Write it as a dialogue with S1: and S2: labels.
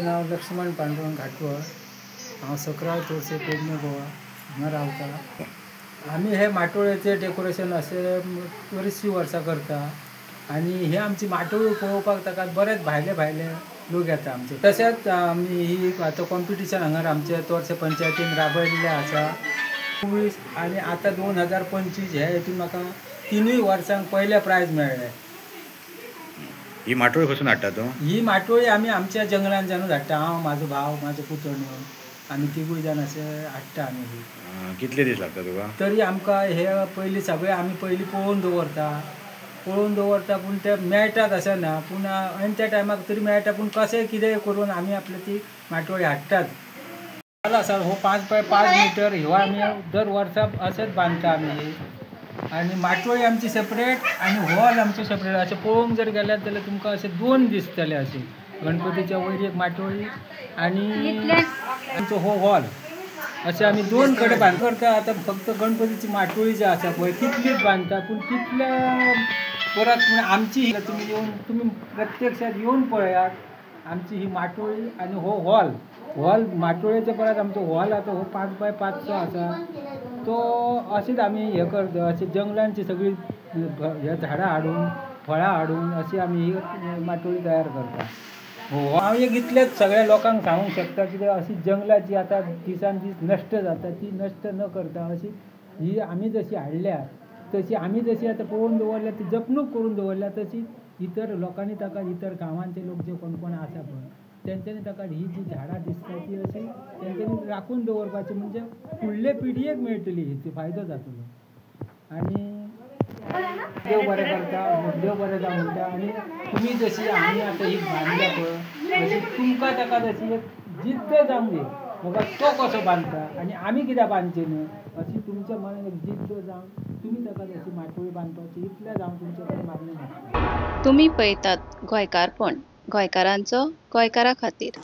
S1: म्हजें नांव लक्ष्मण पांडुरंग घाटवळ. हांव सकराव तोरसे पेडणे गोवा हांगा रावता. आमी हे माटोळेचें डेकोरेशन अशें बरीचशीं वर्सां करता आनी हे आमची माटोळी पळोवपाक ताका बरेच भायले भायले लोक येता आमचे. तशेंच आमी ही आतां कॉम्पिटिशन हांगार आमचे तोरसे पंचायतीन राबयल्लें आसा. 20 आनी आतां 2025 हे हितून म्हाका 3 वर्सांक पयलें प्रायज मेळ्ळें.
S2: ही माटोळी खंयसून हाडटा तूं?
S1: ही माटोळी आमी आमच्या जंगलांतल्यानूच हाडटा. हांव, म्हाजो भाव, म्हाजो पुतणयो, आमी तिगूय जाण अशे हाडटा आमी ही.
S2: कितले दीस लागता तुका?
S1: तरी आमकां हे पयलीं सगळे आमी पयलीं पळोवन दवरता, पळोवन दवरता, पूण ते मेळटात अशें ना, पूण ऐन त्या टायमाक तरी मेळटा, पूण कशें कितें करून आमी आपली ती माटोळी हाडटात. आसा हो 5 बाय 5 मिटर ह्यो आमी दर वर्सा अशेंच बांदता आमी ही. आनी माटोळी आमची सेपरेट आनी हॉल आमचो सेपरेट. अशें पळोवंक जर गेल्यार जाल्यार तुमकां अशें 2 दिसतले अशें, गणपतीच्या वयर एक माटोळी आनी आमचो हो हॉल, अशें आमी 2 कडेन बांद करता. आतां फक्त गणपतीची माटोळी जी आसा पळय तितलीच बांदता, पूण तितल्या परत म्हण आमची तुमी येवन तुमी प्रत्यक्षात येवन पळयात आमची ही माटोळी आनी हो हॉल. हॉल माटोळेच्या परत आमचो हॉल आतां हो 5 बाय 5 आसा, तो अशीच आमी हे करता. अशें जंगलांची सगळी हे झाडां हाडून फळां हाडून अशी आमी ही माटोळी तयार करता. हो हांव एक इतलेंच सगळ्या लोकांक सांगूंक शकता की अशी जंगलां जी आतां दिसान दीस नश्ट जाता ती नश्ट न करता अशी ही आमी जशी हाडल्या तशी आमी जशी आतां पळोवन दवरल्या ती जपणूक करून दवरल्या तशी इतर लोकांनी ताका इतर गांवांचे लोक जे कोण कोण आसा पळय तेंच्यांनी ताका ही जी झाडां दिसता ती अशी तेंच्यांनी राखून दवरपाची, म्हणजे फुडले पिढयेक मेळटली ही फायदो जातलो. आनी देव बरें करता, देव बरें जावं म्हणटा. आनी तुमी जशी आमी आतां ही बांदल्या पळय तशी तुमकां ताका जशी एक जिद्द जावंक दी बाबा तो कसो बांदता आनी आमी कित्याक बांदचे न्हू, अशी तुमच्या मनान एक जिद्द जावन तुमी ताका जशी माटोळी बांदपाची इतलें जावन तुमचे कडेन मागणी मागता.
S3: तुमी पळयतात गोंयकारपण, गोंयकारांचो गोंयकारा खातीर.